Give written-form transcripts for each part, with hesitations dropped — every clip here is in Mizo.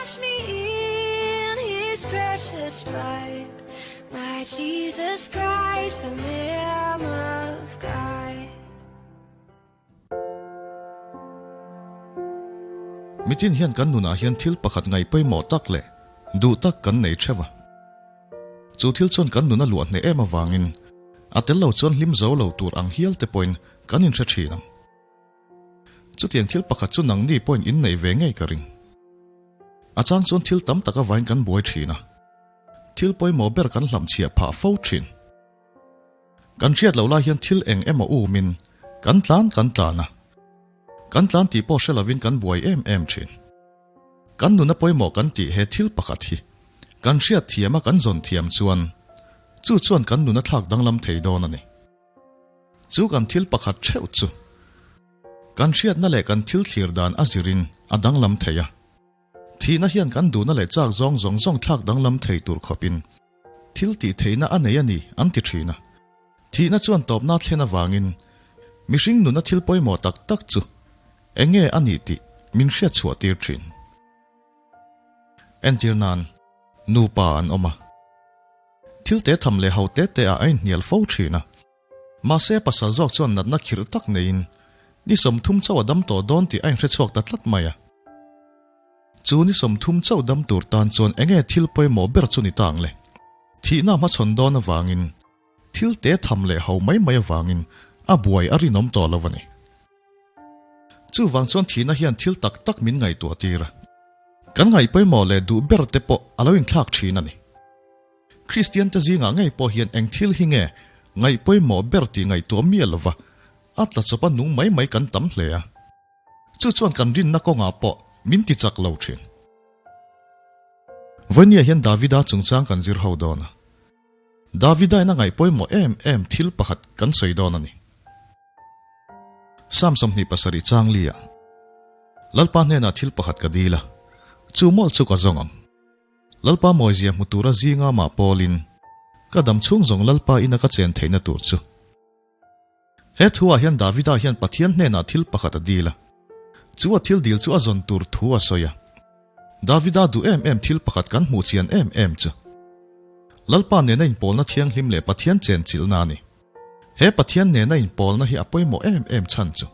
Wash me in his precious blood, my Jesus Christ, the Lamb of God. Mitin hian kan nunah hian thil pakhat ngaih pawimawh tak leh duh tak kan nei theuh a. Chu thil chuan kan nun a luah hneh em avangin a tel lo chuan hlim zo lo tur ang hial te pawhin kan inhre thin ang. Chutiang thil pakhat chu nangni pawhin in neih ve ngei ka ring. A chang chuan thil tam tak avain kan buai thin a, thil pawimawh ber kan hlamchhiah phah fo thin. Kan hriat loh lai hian thil eng emaw umin kan tlan kan tlan a, kan tlan tih pawh hre lovin kan buai em em thin. Kan nuna pawimawh kan tih he thil pakhat hi kan hriat thiam a kan zawn thiam chuan chu chuan kan nuna thlak danglam thei dawn a ni. Chu kan thil pakhat theuh chu kan hriatna leh kan thil thlir dan a zirin a danglam thei a. Thihna hian kan duhna leh chak zawng zawng zawng thlak danglam thei tur khawpin thil tih theihna a nei a ni an ti thin a. Thihna chuan tawpna thlen avangin mihring nuna thil pawimawh tak tak chu eng nge a nih tih min hriat chhuah tir thin. Entir nan, nupa an awm a. Thil te tham leh ho te te ah a inhnial fo thin a. Mahse pasal zawk chuan natna khirh tak neiin ni 30 chauh a dam tawh dawn tih a inhre chhuak ta tlat mai a. Chu ni 30 chauh dam tur tan chuan enge thil pawimawh ber chu ni ta ang le? Thihna hmachhawn dawn avangin thil te tham leh ho mai mai avangin a buai a rinawm tawh lo a ni. Chuvang chuan thihna hian thil tak tak min ngaihtuah tir a. Kan ngaih pawimawh leh duh ber te pawh a lo inthlak thin a ni. Kristian te zingah ngei pawh hian eng thil hi nge ngaih pawimawh ber tih ngaihtuah miah lova a tla chawp a nung mai mai kan tam hle a. Chu chuan kan rinna kawngah pawh min ti chak lo thin. Vawinia hian Davida chungchang kan zir ho dawn a. Davida in a ngaih pawimawh em em thil pakhat kan sawi dawn a ni. Psalm 27 chang li ah Lalpa hnenah thil pakhat ka dil a, chu mawlh chu ka zawng ang. Lalpa mawizia hmu tura zinga mah pawlin ka dam chhung zawng Lalpa ina ka chen theihna tur chu. He thuah hian Davida hian Pathian hnenah thil pakhat a dil a, chu a thil dil chu a zawn tur thu a sawi a. Davida duh em em thil pakhat kan hmuh chian em em chu Lalpa nena inpawlna thianghlim leh Pathian chenchilhna a ni. He Pathian nena inpawlna hi a pawimawh em em chhan chu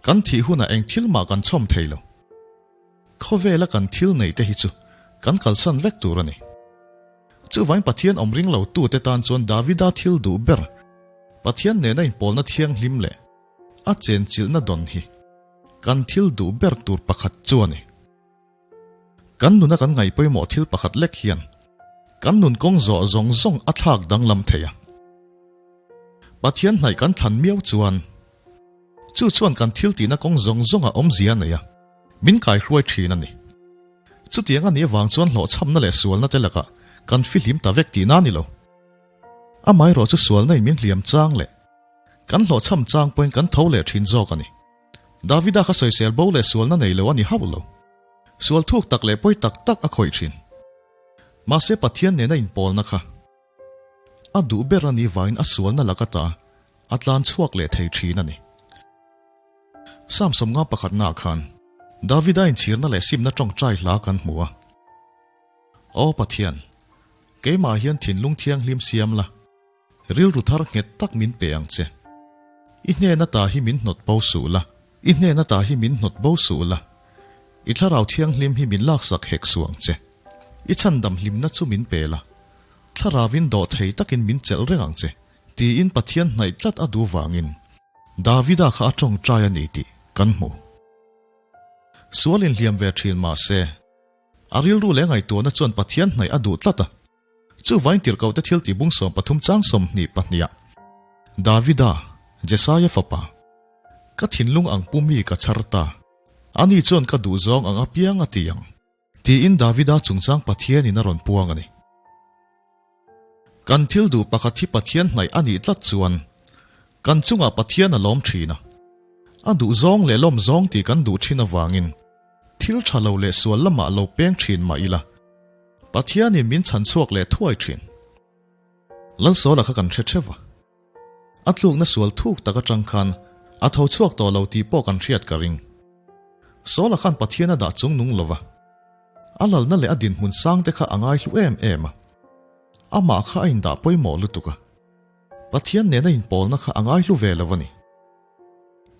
kan thih hunah eng thil mah kan chhawm thei lo. Khawvela kan thil neih te hi chu kan kalsan vek tur a ni. Chuvain Pathian awm ring lo tute tan chuan Davida thil duh ber Pathian nena inpawlna thianghlim leh a chenchilhna dawn hi kan thil duh ber tur pakhat chu a ni. Kan nuna kan ngaih pawimawh thil pakhat lek hian kan nun kawng zawh zawng zawng a thlak danglam thei a. Pathian hnaih kan thlan miau chuan chu chuan kan thil tihna kawng zawng zawng a awmzia a nei a, min kaihruai thin a ni. Chutiang a nih avang chuan hlawhchhamna leh sualna te lakah kan fihlim ta vek tihna a ni lo. Amaherawh chu sualna in min hliam chang leh kan hlawhchham chang pawhin kan tho leh thin zawk a ni. Davida kha sawisel bo leh sualna nei lo a ni hauh lo. Sual thuk tak leh pawi tak tak a khawih thin. Mahse Pathian nena inpawlna kha a duh ber a nih vangin a sualna lak ata a tlan chhuak leh thei thin a ni. Psalm 51 ah khan Davida inchhirna leh simna tawngtai hla kan hmu a. Aw Pathian, keimah hian thinlung thianghlim siam la. Rilru thar nghet tak min pe ang che. I hnen ata hi min hnawt bo suh la, i hnen ata hi min hnawt bo suh la, i thlarau thianghlim hi min laksak hek suh ang che. I chhandam hlimna chu min pe la, thlarauvin dawh thei takin min chelh reng ang che, tiin Pathian hnaih tlat a duh vangin Davida kha a tawngtai a ni tih kan hmu. Sual inhliam ve thin mah se, a rilru leh ngaihtuahna chuan Pathian hnaih a duh tlat a. Chuvain tirhkohte thil tih bung 13 chang 22 ah, Davida, Jesaia fapa, ka thinlung ang pu mi ka chhar ta, ani chuan ka duhzawng ang apiang a ti ang, tiin Davida chungchang Pathianin a rawn puang a ni. Kan thil duh pakhat hi Pathian hnaih a nih tlat chuan kan chungah Pathian a lawm thin a, a duhzawng leh lawmzawng tih kan duh thin avangin thil tha lo leh sual lamah lo peng thin mah ila, Pathianin min chhan chhuak leh thuai thin. Lalsawla kha kan hre theuh a. A tlukna sual thuk tak atang khan a tho chhuak tawh lo tih pawh kan hriat ka ring. Sawla khan Pathian a dah chung nung lova. A lalna leh a dinhmun sang te kha a ngaihlu em em a. Amah kha a indah pawimawh lutuk a. Pathian nena inpawlna kha a ngaihlu ve lo a ni.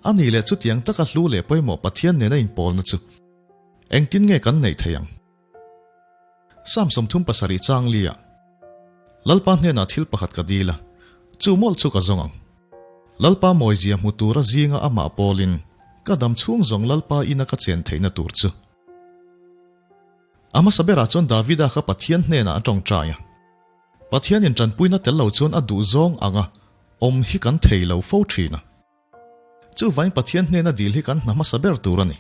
A nih leh chutiang taka hlu leh pawimawh Pathian nena inpawlna chu engtin nge kan neih theih ang? Psalm 37 chang lia Lalpa hnenah thil pakhat ka dil a, chu mawlh chu ka zawng ang. Lalpa mawizia hmu tura zinga amah pawlin ka dam chhung zawng Lalpa ina ka chen theihna tur chu. A hmasa berah chuan Davida kha Pathian hnenah a tawngtai a. Pathianin tanpuina tel lo chuan a duh zawng anga awm hi kan thei lo fo thin a. Chuvain Pathian hnena dil hi kan hna hmasa ber tur a ni.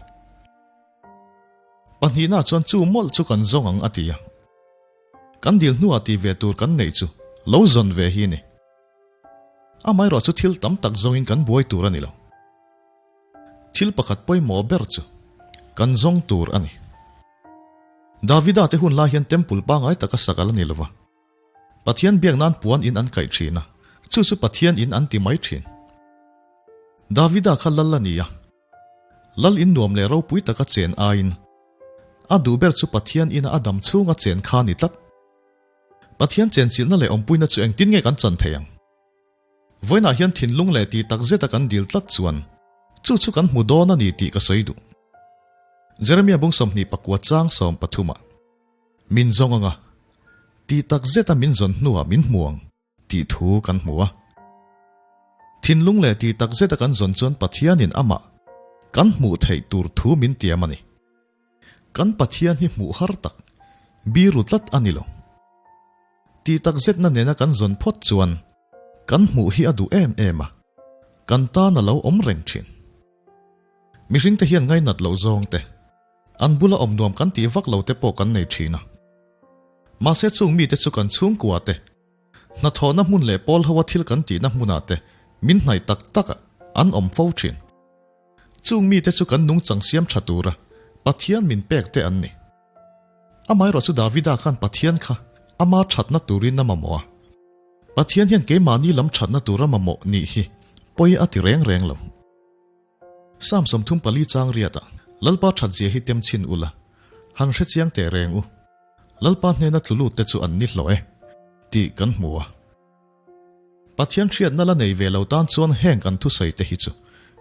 Pahnihna chuan chu mawlh chu kan zawng ang a ti a. Kan dil hnuah ti ve tur kan neih chu lo zawn ve hi a ni. Amaherawh chu thil tam tak zawngin kan buai tur a ni lo. Thil pakhat pawimawh ber chu kan zawng tur a ni. Davida te hun lai hian temple pangai taka sak a la ni lova. Pathian biak nan puan in an kaih thin a, chu chu Pathian in an ti mai thin. Davida kha lal a ni a. Lal in nuam leh ropui taka chen aiin a duh ber chu Pathian ina a dam chhunga chen kha a ni tlat. Pathian chenchilhna leh awmpuina chu engtin nge kan chan thei ang? Vawiinah hian thinlung leh tih tak zeta kan dil tlat chuan chu chu kan hmu dawn a ni tih ka sawi duh. Jeremia bung 29 chang 13 ah, Min zawng anga tih tak zeta min zawn hnuah min hmu ang tih thu kan hmu a. Thinlung leh tih tak zeta kan zawn chuan Pathianin amah kan hmuh theih tur thu min tiam a ni. Kan Pathian hi hmuh har tak, biru tlat a ni lo. Tih tak zetna nena kan zawn phawt chuan kan hmuh hi a duh em em a, kan tan a lo awm reng thin. Mihringte hian ngainat loh zawng te, an bula awm nuam kan tih vak lo te pawh kan nei thin a. Mahse chung mite chu kan chhungkua te, hnathawhna hmun leh pawl hoa thil kan tihna hmunah te min hnaih tak tak an awm fo thin. Chung mite chu kan nungchang siam tha tura Pathian min pek te an ni. Amaherawh chu Davida khan Pathian kha ama thatna turin a mamawh a. Pathian hian keimahni lam thatna tura mamawh nih hi pawi a ti reng reng lo. Psalm 34 chang riatah, Lalpa thatzia hi tem chhin ula, han hre chiang teh reng u. Lalpa hnena tlu lut te chu an ni hlawh e, tih kan hmu a. Pathian hriatna la nei ve lo tan chuan heng kan thusawi te hi chu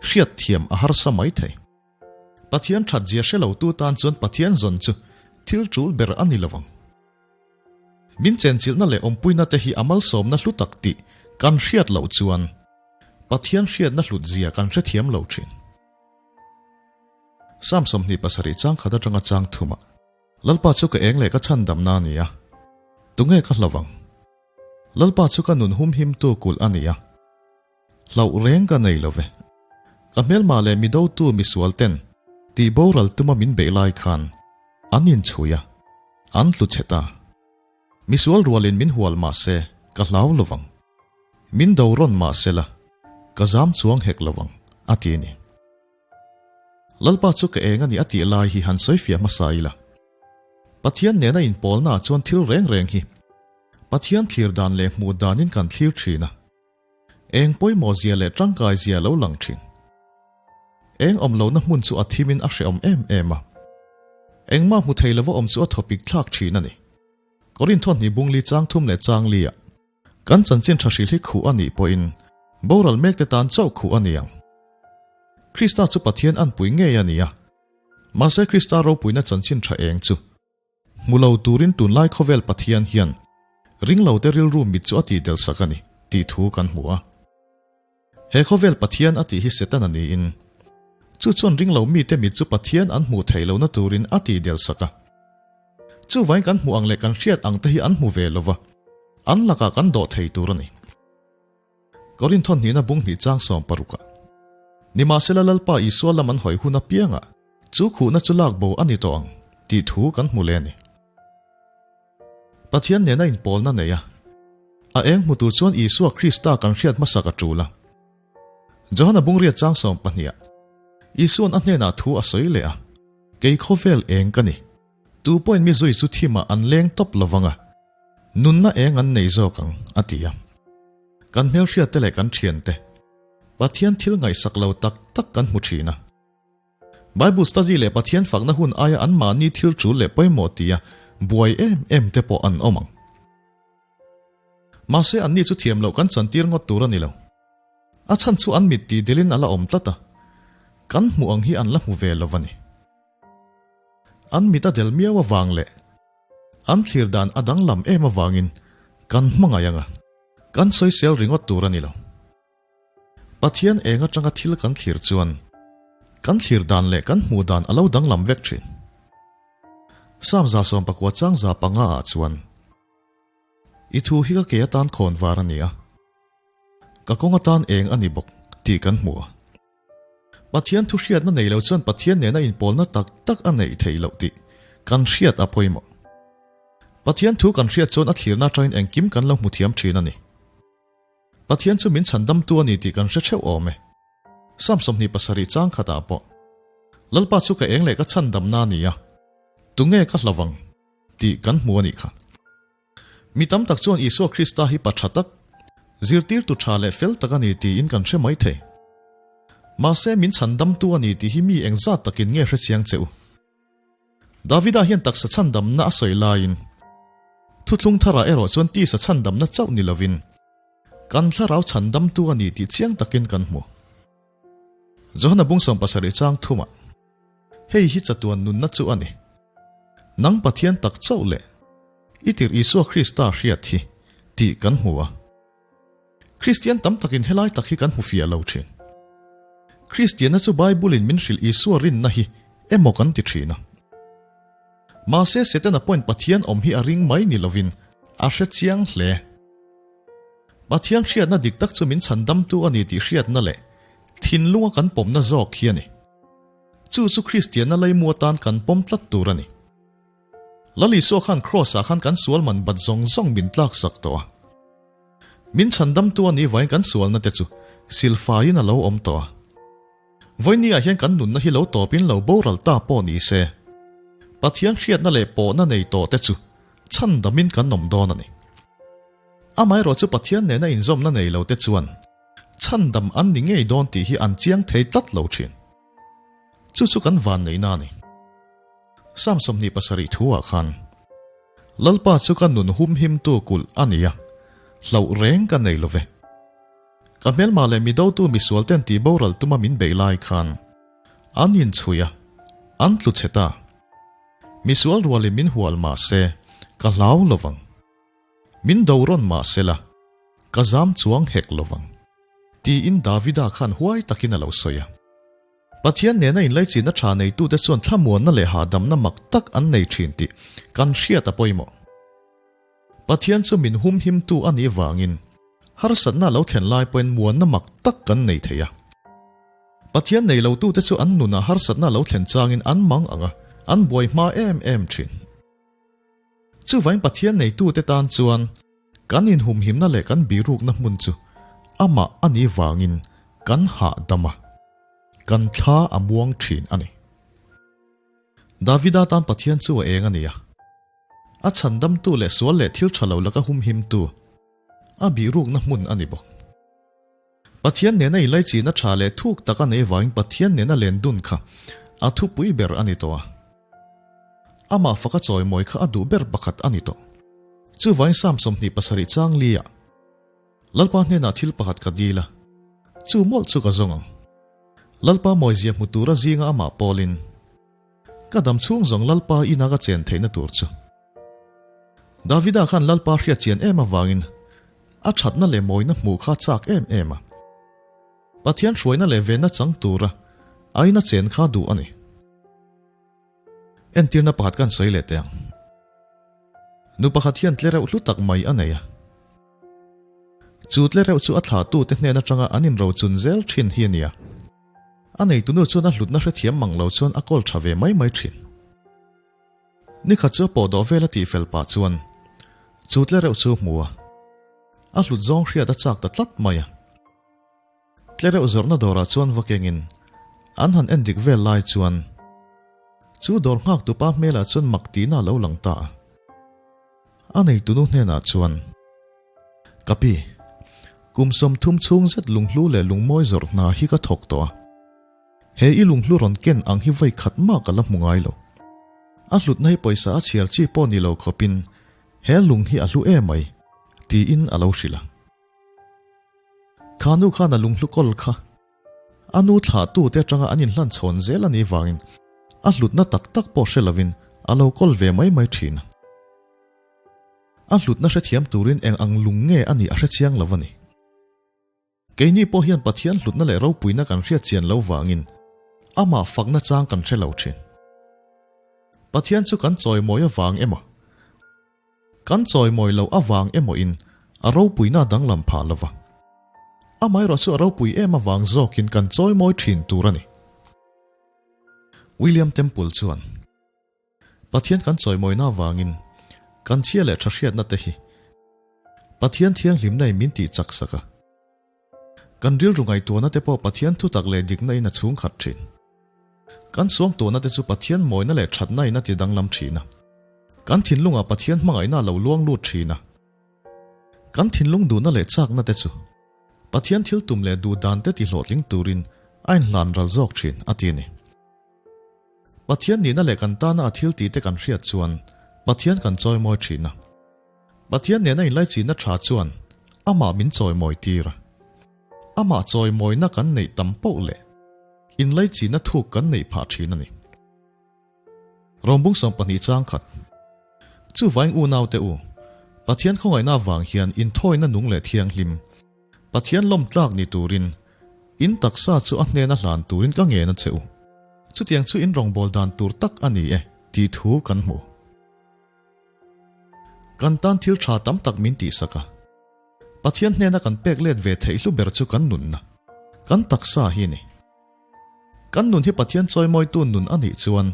hriat thiam a harsa mai thei. Pathian thatzia hre lo tu tan chuan Pathian zawn chu thil tul ber a ni lo ang. Min chenchilhna leh awmpuina te hi a malsawmna hlu tak tih kan hriat loh chuan Pathian hriatna hlutzia kan hrethiam lo thin. Psalm 27 chang khat atanga chang thumah, Lalpa chu ka eng leh ka chhandamna a ni a, tunge ka hlauh ang? Lalpa chu ka nun humhimtu kulh a ni a, hlauh reng ka nei lo ve. Ka hmelma leh mi dotu misual ten tih boral tuma min beih lai khan an inchhui a, an tlu chhe ta. Misual rualin min hual mah se ka hlau lo vang. Min do rawn mah se la ka zam chuang hek lo vang, a ti a ni. Lalpa chu ka eng a ni a tih lai hi han sawi fiah hmasa ila. Pathian nena inpawlnaah chuan thil reng reng hi Pathian thlir dan leh hmuh danin kan thlir thin a. Eng pawimawh zia leh tangkai zia lo lang thin. Eng awm lohna hmun chu a thimin a hrehawm em em a. Engmah hmu thei lova awm chu a thawpik thlak thin a ni. Korinth hnih bungli chang thum leh chang lia kan chanchin tha hrilh hi khuh a nih pawhin boral mekte tan chauh khuh a ni ang. Krista chu Pathian anpui ngei a ni a, mahse Krista ropuina chanchin tha eng chu Hmu lo turin tunlai khawvel Pathian hian ringlote rilru mit chu a tih del sak a ni tih thu kan hmu a. He khawvel Pathian a tih hi Setana niin, chu chuan ringlo mite mit chu Pathian an hmuh theih lohna turin a tih del sak a. Chuvain kan hmuh ang leh kan hriat ang te hi an hmu ve lova, an lakah kan dawh thei tur a ni. Korinth hnihna bung hnih chang 60 ah. Nimahsela Lalpa Isua lam an hawi hun apiangah chu khuhna chu lak bo a ni tawh ang tih thu kan hmu leh a ni. Pathian nena inpawlna nei a, a eng hmu tur chuan Isua Krista kan hriat hmasak a tul a. Johana bungriat chang 12 ah Isuan a hnenah thu a sawi leh a, Kei khawvel eng ka ni, tu pawhin mi zui chu thimah an leng tawp lovang a, Nunna eng an nei zawk ang, a ti a. Kan hmelhriatte leh kan thiante, Pathian thil ngaihsak lo tak tak kan hmu thin a. Bible study leh Pathian fakna hun aia anmahni thil tul leh pawimawh tia buai em em te pawh an awm ang. Mahse anni chu thiam loh kan chantir ngawt tur a ni lo. A chhan chu an mit tih delin a la awm tlat a, kan hmuh ang hi an la hmu ve lo a ni. An mit a del miau avang leh an thlir dan a danglam em avangin kan hmangaih ang a, kan sawisel ringawt tur a ni lo. Pathian eng atanga thil kan thlir chuan kan thlir dan leh kan hmuh dan a lo danglam vek thin. Psalm 19 chang 5 ah chuan, I thu hi ka ke atan khawn var a ni a, ka kawng atan eng a ni bawk tih kan hmu a. Pathian thu hriatna nei lo chuan Pathian nena inpawlna tak tak a neih theih loh tih kan hriat a pawimawh. Pathian thu kan hriat chuan a thlirna atangin engkim kan lo hmu thiam thin a ni. Pathian chu min chhandamtu a ni tih kan hre theuh awm e. Psalm 27 chang khatah pawh, Lalpa chu ka eng leh ka chhandamna a ni a, tunge ka hlau ang? tih kan hmu a nih kha. Mi tam tak chuan Isua Krista hi pa tha tak, zirtirtu tha leh fel tak a ni tiin kan hre mai thei. Mahse min chhandamtu a ni tih hi mi engzat takin nge hre chiang che u? Davida hian taksa chhandamna a sawi laiin, thuthlung tharah erawh chuan tisa chhandamna chauh ni lovin, kan thlarau chhandamtu a ni tih chiang takin kan hmu. Johana bung 70 chang thumah, Hei hi chatuan nunna chu a ni. Nang Pathian tak chauh leh i tirh Isua Krista hriat hi tih kan hmu a. Kristian tam takin helai tak hi kan hmu fiah lo thin. Kristianna chu Bible-in min hrilh Isua rinna hi emaw kan ti thin a. Mahse Setana pawhin Pathian awm hi a ring mai ni lovin a hre chiang hle. Pathian hriatna dik tak chu min chhandamtu a ni tih hriatna leh thinlunga kan pawmna zawk hi a ni. Chu chu Kristianna leimu atan kan pawm tlat tur a ni. Lal Isua khan Kraws-ah khan kan sual man bat zawng zawng min tlak sak tawh a. Min chhandamtu a nih vain kan sualna te chu silfaiin a lo awm tawh a. Vawinia hian kan nunna hi lo tawpin lo boral ta pawh ni se, Pathian hriatna leh pawhna nei tawh te chu chhandamin kan awm dawn a ni. Amaherawh chu Pathian nena inzawmna nei lo te chuan chhandam an ni ngei dawn tih hi an chiang thei tlat lo thin. Chu chu kan van neihna a ni. Psalm 27 thu-ah khan, Lalpa chu ka nun humhimtu kulh a ni a, hlauh reng ka nei lo ve. Ka hmelma leh mi dotu misual ten tih boral tuma min beih lai khan an inchhui a, an tlu chhe ta. Misual rualin min hual mah se, ka hlau lo vang. Min do rawn mah se la, ka zam chuang hek lo vang. Tiin Davida khan huai takin a lo sawi a. Pathian nena inlaichinna tha neitute chuan thlamuanna leh hahdamna mak tak an nei thin tih kan hriat a pawimawh. Pathian chu min humhimtu a nih vangin harsatna a lo thlen lai pawhin muanna mak tak kan nei thei a. Pathian nei lotute chu an nunah harsatna a lo thlen changin an mang ang a, an buai hma em em thin. Chuvain Pathian neitute tan chuan kan inhumhimna leh kan birukna hmun chu amah a nih vangin kan hahdam a, kan thla a muang thin a ni. Davida tan Pathian chu a eng a ni a. A chhandamtu leh sual leh thil tha lo laka humhimtu a bihrukna hmun a ni bawk. Pathian nena inlaichihna tha leh thuk tak a nei vangin Pathian nena len dun kha a thupui ber a ni tawh a. Amah faka chawimawi kha a duh ber pakhat a ni tawh. Chuvangin Psalm 27 chang li-ah, Lalpa hnenah thil pakhat ka dil a, chu mawlh chu ka zawng ang. Lalpa mawizia hmu tura zinga amah pawlin, Ka dam chhung zawng Lalpa ina ka chen theihna tur chu. Davida khan Lalpa hriat chian em avangin a thatna leh mawina hmuh kha chak em em a. Pathian hruaina leh venna chang tura a ina chen kha duh a ni. Entirna pakhat kan sawi leh teh ang. Nu pakhat hian tlereuh hlu tak mai a nei a. Chu tlereuh chu a thlahtute hnen atanga an inrochun zel thin hi a ni a. A neitunu chuan a hlutna hrethiam mang lo chuan a kawl tha ve mai mai thin. Nikhat chu a pawh dawh vel a tihfel pah chuan chu tlereuh chu hmu a, a hlut zawng hriat a chak ta tlat mai a. Tlereuh zawrhna dawrah chuan va kengin an han en dik vel lai chuan chu dawr nghak tupa hmelah chuan mak tihna a lo lang ta a. A neitunu hnenah chuan, Ka pi, kum 30 chhung zet lunghlu leh lungmawi zawrh hna hi ka thawk tawh a. He i lunghlu rawn ken ang hi vawi khat mah ka la hmu ngai lo. A hlutna hi pawisa a chhiar chi pawh ni lo khawpin he lung hi a hlu em mai, tiin a lo hrilh a. Kha nu khan a lunghlu kawl kha a nu thlahtute atanga an inhlan chhawn zel a nih vangin a hlutna tak tak pawh hre lovin a lo kawl ve mai mai thin a. A hlutna hrethiam turin eng ang lung nge a nih a hrechiang lo a ni. Keini pawh hian Pathian hlutna leh ropuina kan hriat chian lo vangin amah fakna chang kan hre lo thin. Pathian chu kan chawimawi avang emaw, kan chawimawi loh avang emawin a ropuina danglam phah lo va. Amaherawh chu a ropui em avang zawkin kan chawimawi thin tur a ni. William Temple chuan. Pathian kan chawimawina avangin kan chhia leh tha hriatna te hi Pathian thianghlimna in min tih chak sak a. Kan rilru ngaihtuahna te pawh Pathian thutak leh dikna in a chhung khat thin. Kan suangtuahna te chu Pathian mawina leh thatna in a ti danglam thin a. Kan thinlungah Pathian hmangaihna a lo luang lut thin a. Kan thinlung duhna leh chakna te chu Pathian thil tum leh duh dan te ti hlawhtling turin a inhlan ral zawk thin a ti a ni. Pathian nihna leh kan tana a thil tihte kan hriat chuan Pathian kan chawimawi thin a. Pathian nena inlaichihna tha chuan amah min chawimawi tir a. Amah chawimawina kan neih tam poh leh inlaichihna thuk kan neih phah thin a ni. Rawngbung 12 chang khat. Chuvaing unaute u, Pathian khawngaihna avang hian inthawina nung leh thianghlim, Pathian lawmtlak ni turin In taksa chu a hnena hlan turin ka ngen a che u. Chutiang chu in rawngbâwl dan tur tak a ni e, tih thu kan hmu. Kan tan thil tha tam tak min tihsak a. Pathian hnena kan pek let ve theih hlu ber chu kan nunna, kan taksa hi a ni. Kan nun hi Pathian chawimawitu nun a nih chuan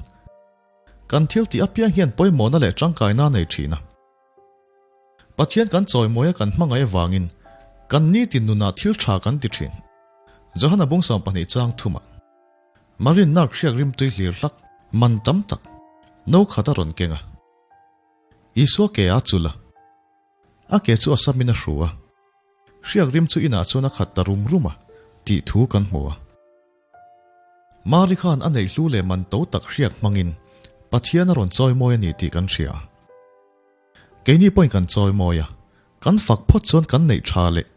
kan thil tih apiang hian pawimawhna leh tangkaina a nei thin a. Pathian kan chawimawi a kan hmangaih avangin kan nitin nunah thil tha kan ti thin. Johana bung 12 chang thumah Marin nark hriak rimtui hlir hlak man tam tak no khat a rawn keng a. Isua ke a chul a, a ke chu a samin a hru a, hriak rim chu inah chuan a khat ta rum rum a tih thu kan hmu a. Mari khan a neih hlu leh man to tak hriak hmangin Pathian a rawn chawimawi a ni tih kan hria. Keini pawhin kan chawimawi a, kan fak phawt chuan kan neih tha leh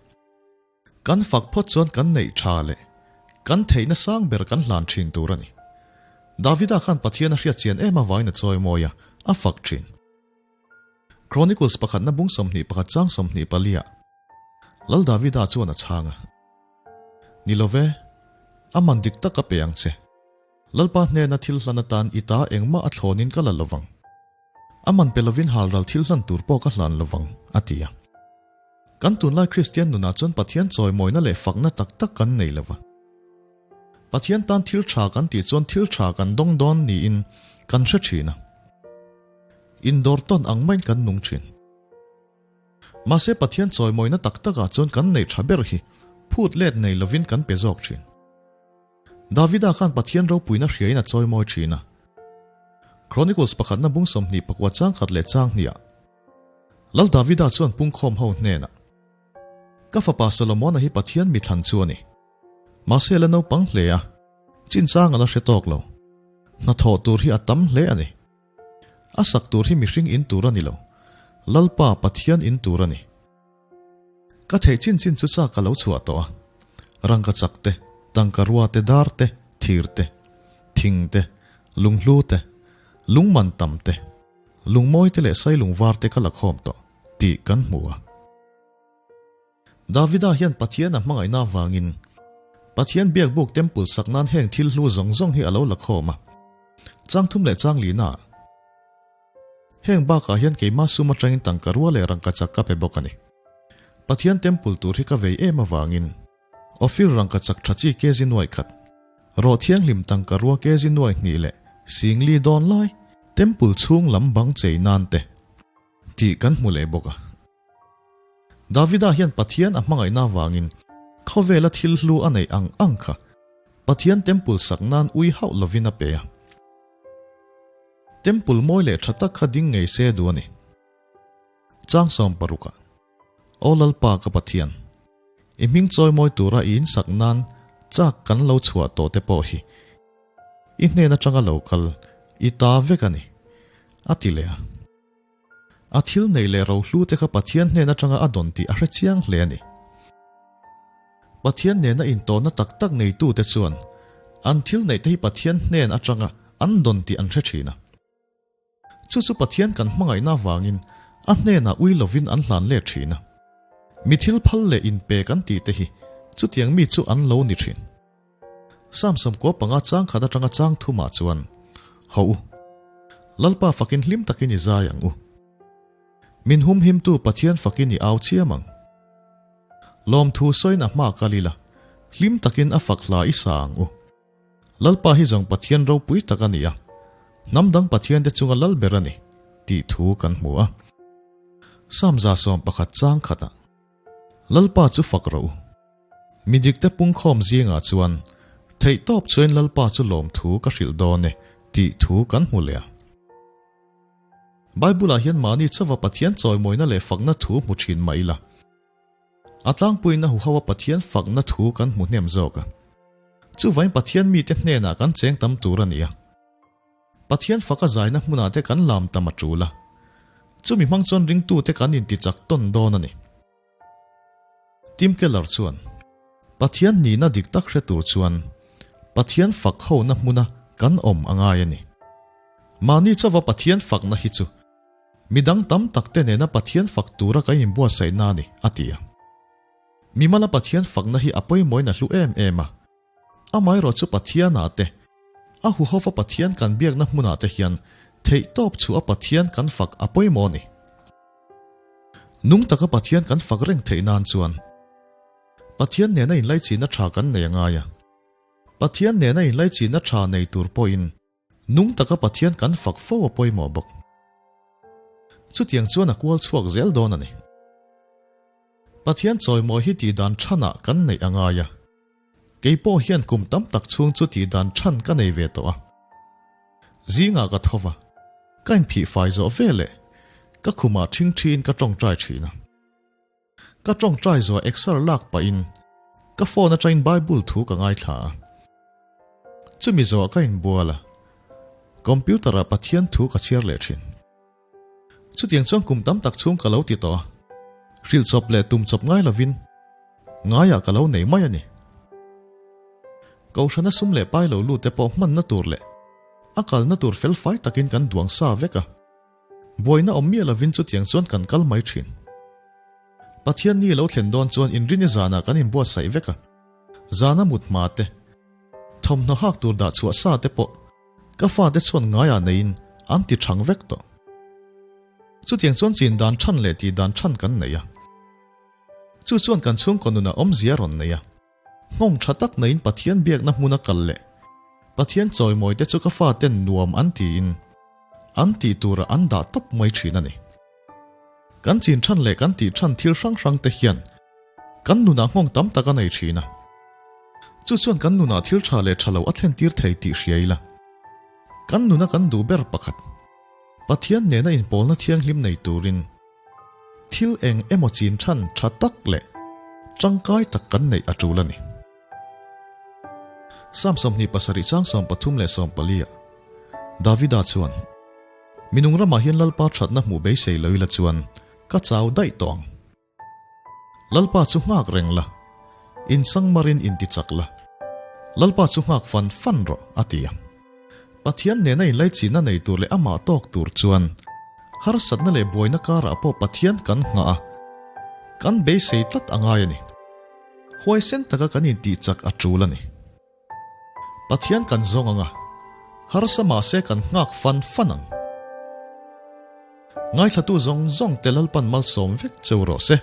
kan fak phawt chuan kan neih tha leh kan theihna sang ber kan hlan thin tur a ni. Davida khan Pathian a hriat chian em avangin a chawimawi a, a fak thin. Chronicles pakhatna bung 21 chang 24 ah Lal Davida chuan a chhang a, Ni lo ve, a man dik tak a pe ang che. Lalpa hnena thil hlan atan i ta engmah a thlawnin ka la lovang. A man pe lovin halral thil hlan tur pawh ka hlan lovang, a ti a. Kan tunlai Kristian nunah chuan Pathian chawimawina leh fakna tak tak kan nei lova. Pathian tan thil tha kan tih chuan thil tha kan dawng dawn niin kan hre thin a. Indawr tawn ang maiin kan nung thin. Mahse Pathian chawimawina tak takah chuan kan neih tha ber hi phut let nei lovin kan pe zawk thin. Davida khan Pathian ropuina hriain a chawimawi thin a. Chronicles pakhatna bung 29 chang khat leh chang hniah Lal Davida chuan pungkhawm ho hnenah, Ka fapa Solomona hi Pathian mithlan chu a ni. Mahse la naupang hle a, chinchang a la hre tawk lo. Hnathawh tur hi a tam hle a ni. A sak tur hi mihring in tur a ni lo, Lalpa Pathian in tur a ni. Ka theih chin chin chu chak ka lo chhuah tawh a, rangka chak te, tangka rua te, dar te, thir te, thing te, lunghlu te, lungman tam te, lungmawi te leh sailung var te ka la khawm tawh tih kan hmu a. Davida hian Pathian a hmangaihna avangin Pathian biakbuk temple sak nan heng thil hlu zawng zawng hi a lo la khawm a, chang thum leh chang lina ah. Heng bakah hian keimah sum atangin tangka rua leh rangka chak ka pe bawk a ni. Pathian temple tur hi ka vei em avangin Ophir rangka chak tha chi kg nuai khat, rawh thianghlim tangka rua kg nuai hnih leh singli dawn lai temple chhung lam bang chei nan te tih kan hmu leh bawk a. Davida hian Pathian a hmangaihna avangin khawvela thil hlu a neih ang ang kha Pathian temple sak nan ui hauh lovin a pe a. Temple mawi leh tha tak kha ding ngei se duh a ni. Chang 60 ah, Aw Lalpa ka Pathian, i hming chawimawi tura i insak nan chak kan lo chhuah tawh te pawh hi. i hnen atanga lo kal, i ta vek a ni, a ti leh a. A thil neih leh rohlu te kha Pathian hnen atanga a dawn tih a hre chiang hle a ni. Pathian nena intawhna tak tak neitute chuan an thil neih te hi Pathian hnen atanga an dawn tih an hre thin a. Chu chu Pathian kan hmangaihna avangin a hnenah ui lovin an hlan let thin a. Mi thil phal leh inpe kan tih te hi chutiang mi chu an lo ni thin. Samsam kua panga chang khat atanga chang thumah chuan, Haw u, Lalpa fakin hlim takin i zai ang u. Min humhimtu Pathian fakin i au chiam ang. Lawmthu sawiin a hma kal ila, hlim takin a fak hla i sa ang u. Lalpa hi zawng Pathian ropui tak a ni a, hnam dang Pathiante chunga lal ber a ni, tih thu kan hmu a. Samza 11 chang khatah, Lalpa chu fak rawh u. Mi dikte pungkhawm zingah chuan theihtawp chuain Lalpa chu lawmthu ka hrilh dawn e, tih thu kan hmu leh a. Bible-ah hian mahni chauha Pathian chawimawina leh fakna thu hmu thin mah ila, A tlangpuiin a huho a Pathian fakna thu kan hmu hnem zawk a. Chuvain Pathian mite hnenah kan cheng tam tur a ni a. Pathian faka zaina hmunah te kan lam tam a tul a. Chumi hmang chuan ringtute kan intichak tawn dawn a ni. Tim Keller chuan, Pathian nihna dik tak hre tur chuan Pathian fak hona hmuna kan awm a ngai a ni. Mahni chauha Pathian fakna hi chu Midang tam tak te nena Pathian fak tura kan inbuatsaihna a ni, a ti a. Mimala Pathian fakna hi a pawimawhin a hlu em em a. Amaherawh chu Pathianah te, a huhova Pathian kan biakna hmunah te hian theihtawp chhuah a Pathian kan fak a pawimawh a ni. Nung taka Pathian kan fak reng theih nan chuan Pathian nena inlaichihna tha kan nei a ngai a. Pathian nena inlaichihna tha nei tur pawhin Nung taka Pathian kan fak fo a pawimawh bawk. Chutiang chuan a kual chhuak zel dawn a ni. Pathian chawimawi hi tihdan thanah kan neih a ngai a. Kei pawh hian kum tam tak chhung chu tihdan than ka nei ve tawh a. Zingah ka tho va, ka inphih fai zawh ve leh ka khumah ṭhingṭhiin ka ṭawngṭai ṭhin a. Ka ṭawngṭai zuah exer lak pahin ka phone aṭangin Bible thu ka ngaithla a. Chumi zawhah ka inbual a, computer-ah Pathian thu ka chhiar leh ṭhin. Chutiang chuan kum tam tak chhung ka lo ti tawh a, hrilh chawp leh tum chawp ngai lovin ngaiah ka lo nei mai a ni. Kohhrana sum leh pai lo lut te pawh hmanna tur leh a kalna tur felfai takin kan duang sa vek a. Buaina awm miah lovin chutiang chuan kan kal mai thin. Pathian ni lo thlen dawn chuan inrini zanah kan inbuatsaih vek a, zana mut hma te, thawmhnaw hak tur dah chhuah sa te pawh ka fate chuan ngaiah neiin an ti thang vek tawh. Chutiang chuan chin dan than leh tih dan than kan nei a. Chu chuan kan chhungkaw nunah awmzia a rawn nei a. Nghawng tha tak neiin Pathian biakna hmuna kal leh Pathian chawimawi te chu ka faten nuam an tiin an tih turah an dah tawp mai thin a ni. Kan chin than leh kan tih than thil hrang hrang te hian kan nunah nghawng tam tak a nei thin a. Chu chuan kan nunah thil tha leh tha lo a thlen tir thei tih hria ila. Kan nuna kan duh ber pakhat, Pathian nena inpawlna thianghlim nei turin, Thil eng emaw chin than tha tak leh tangkai tak kan neih a tul a ni. Psalm 27 chang 34 ah Davida chuan, Minung ramah hian Lalpa thatna hmuh beisei lo ila chuan ka chau daih tawh ang. Lalpa chu nghak reng la, insangmarin intichak la, Lalpa chu nghak fan fan rawh, a ti a. Pathian nena inlaichinna nei tur leh amah tawk tur chuan harsatna leh buaina karah pawh Pathian kan nghah a, kan beisei tlat a ngai a ni. Huaisen taka kan intihchak a tul a ni. Pathian kan zawng ang a, harsa mahse kan nghak fan fan ang. Ngaithlatu zawng zawng te Lalpan malsawm vek cheu rawh se.